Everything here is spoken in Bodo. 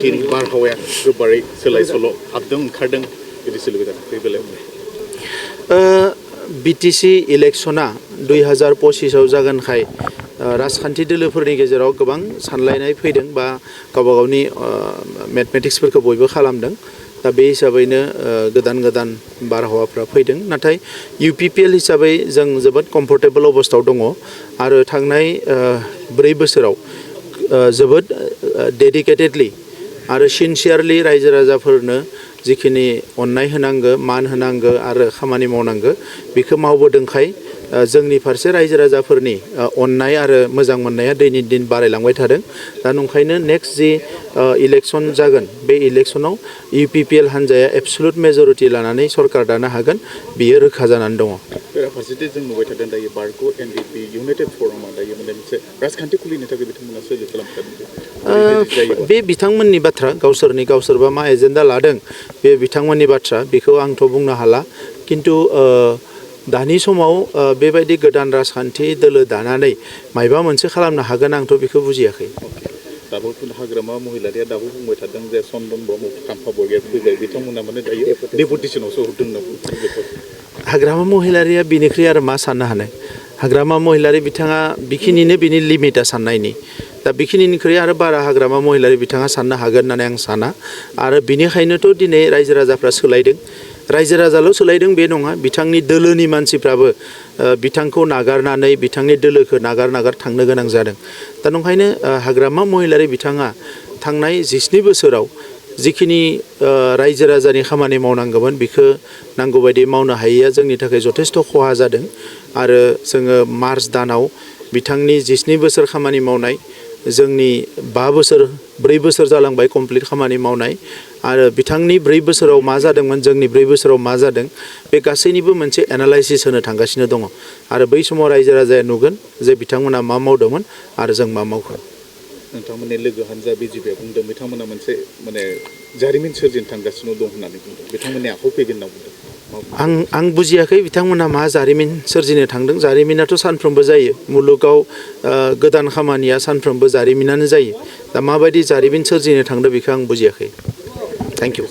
बारहावाया गोबारै सोलाय सोल' हाबदों ओंखारदों बिदि सोलिबाय थादों बे बेलायाव बिटिसि इलेक्शना 2025 जागोनखाय राजखान्थि दोलोफोरनि गेजेराव गोबां सानलायनाय फैदों बा गावबा गावनि मेथमेटिक्सफोरखौ बयबो खालामदों दा बे हिसाबैनो गोदान गोदान बारहावाफ्रा फैदों नाथाय UPPL हिसाबै जों जोबोद कम्फर्टेबल अबस्थायाव दङ आरो थांनाय 4 बोसोराव जोबोद डेडिकेटेडलि आरो सिनसियारलि रायजो राजाफोरनो जिखिनि अननाय होनांगो मान होनांगो आरो खामानि मावनांगो बेखौ मावबोदोंखाय जोंनि फारसे रायजो राजाफोरनि अननाय आरो मोजां मोननाया दैनि दिन बारायलांबाय थादों दा नंखायनो नेक्स्ट जि इलेक्शन जागोन बे इलेक्शनाव UPPL हान्जाया एबसुलुट मेजरिटि लानानै सरकार दानो हागोन बियो रोखा जानानै दङ बेराफारसेथिं जों नुबाय थादों दायो बारग' NDP इउनाइटेड फरमआ दायो मोनसे राजखान्थि खुलिनो थाखाय बिथांमोना सोलो खालामदों बे बिथांमोननि बाथ्रा गावसोरबा मा एजेन्डा लादों बे बिथांमोननि बाथ्रा बेखौ आंथ' बुंनो हाला किन्तु दानि समाव बेबायदि गोदान राजखान्थि दोलो दानानै मायबा मोनसे खालामनो हागोन आंथ' बेखौ बुजियाखै दाबो हाग्रामा महिलारिया दाबो बुंबाय थादों जे चन्दन ब्रह्म खाम्फा बरग'या फैबाय बिथांमोना माने दायो डेपुटेसनावसो हरदों होनना बुंदों हाग्रामा महिलारिया बिनिख्रुइ आरो मा साननो हानो हाग्रामा महिलारि बिथाङा बिखिनिनो बिनि लिमिटा साननायनि दा बिखिनिनिख्रुइ आरो बारा हाग्रामा महिलारि बिथाङा साननो हागोन होननानै आं साना आरो बिनिखायनोथ' दिनै रायजो राजाफ्रा सोलायदों रायजो राजाल' सोलायदों बे नङा बिथांनि दोलोनि मानसिफ्राबो बिथांखौ नागारनानै बिथांनि दोलोखौ नागार थांनो गोनां जादों दा नंखायनो हाग्रामा महिलारि बिथाङा थांनाय 17 बोसोराव जिखिनि रायजो राजानि खामानि मावनांगौमोन बेखौ नांगौबायदि मावनो हायैया जोंनि थाखाय जथेस्थ' खहा जादों आरो जोङो मार्च दानाव बिथांनि 17 बोसोर खामानि मावनाय जोंनि 4 बोसोर जालांबाय कमप्लिट खामानि मावनाय आरो बिथांनि 4 बोसोराव मा जादोंमोन जोंनि 4 बोसोराव मा जादों बे गासैनिबो मोनसे एनालाइसिस होनो थांगासिनो दङ आरो बै समाव रायजो राजाया नुगोन जे बिथांमोना मा मावदोंमोन आरो जों मा मावखो नोंथांमोननि लोगो हान्जा BJPआ बुंदों बिथांमोना मोनसे माने जारिमिन सोरजिनो थांगासिनो दं होननानै बुंदों बिथांमोननि आखायाव फैगोन होनना बुंदों आं बुजियाखै बिथांमोना मा जारिमिन सोरजिनो थांदों जारिमिनाथ' सानफ्रोमबो जायो मुलुगाव गोदान खामानिया सानफ्रोमबो जारिमिनानो जायो दा माबायदि जारिमिन सोरजिनो थांदों बेखौ आं बुजियाखै थेंक इउ